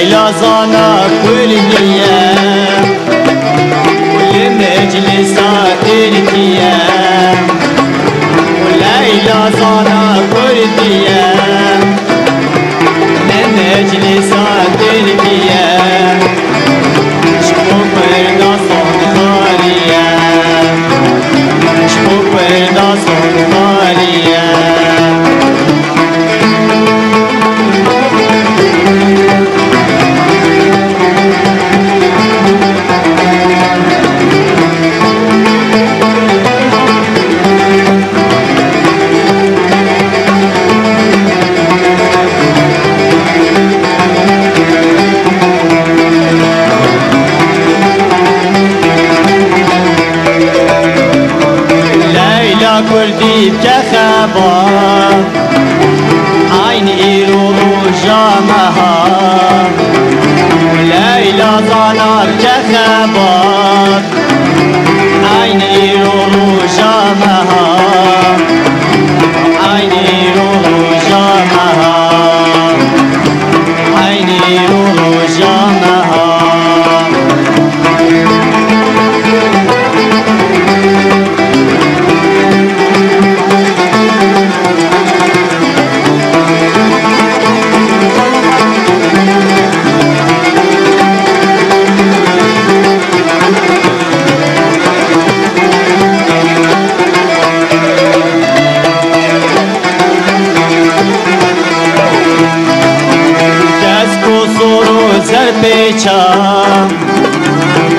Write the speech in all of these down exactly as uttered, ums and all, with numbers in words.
Leyla zana Kurdiye, li meclisa Tirkiye. Leyla zana Kurdiye, li meclisa Tirkiye. Ji bo Kurda son xaliye, ji bo Kurda son xaliye. Leyla Kurdî dike xebat, eynî îro roja meha. Leyla zana dike xebat, eynî îro roja meha. Eynî îro roja meha. Eynî îro roja meha. Kesk û sor û serpêça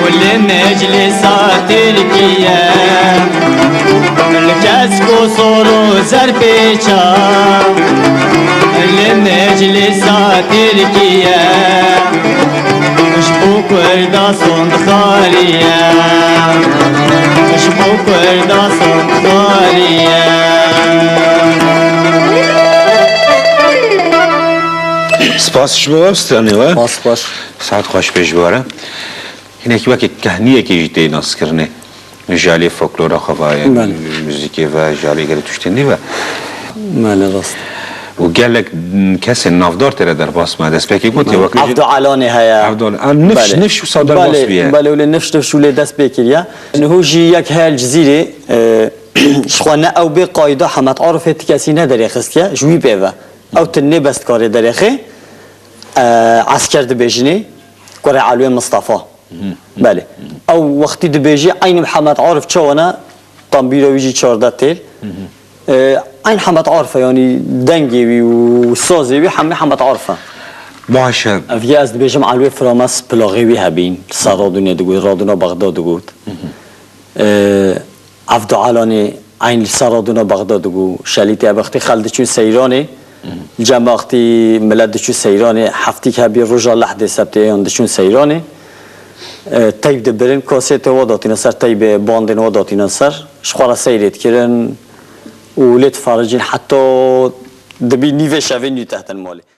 û li meclisa Tirkiye. Li kesk û sor û serpêça li meclisa Tirkiye. Ji bo Kurda son xaliye. Ji bo Kurda son xaliye. Spas ji bo we, stranê we. Spas, spas. Saet xweş pêş bi we re. Hinek weke kehniyekê jî tê naskirinê. Ji alî folklora xwe ve, Belê. muzîkê ve, ji alî gelek tiştên dî ve. Belê, rast. Û gelek kesên navdar tê re derbas me. Destpêkê gotiye, Belê. weke jî Evdo Alanê heye. Evdo Alan. Nifş, Belê. nifş wisa derbas Belê, bûye. belê, wê nifş, nifş wê lê dest pê kiriye. Niho jî yek heye li Cizîrê, e, ji xwe ne ew bê qayda Hemed Arifê ti kesî ne derêxistiye, ji wî pê ve. Ew tinê bes dikarê derêxê, e, esker dibêjinê, kurê Elwê Mistefa. Belê. Ew wextî dibêjî, eynî Mihemed Arif çawa ne, tambîra wî jî çardeh têl. E, eyn Hemed Arif e, yanî dengê wî û sazê wî hemî Hemed Arif e. Baş e. Ev yê ez dibêjim, Elwê Firames plaxê wî hebîn, li ser radûnê digot, radûna Bexda digot. E, Evdo Alanê eyn li ser radûna Bexda digot, şelîtê ev wextî xel diçûn seyranê, li cem wextî milet diçû seyranê, heftîk hebî roja lehdê sebtê yan diçûn seyranê. E, teyb dibirin, kasêtê wa datîna ser, teybê bandên wa datîna ser, ji xwe re seyrê dikirin û lê difericîn heta dibî nîvê şevê nî dihtin malê.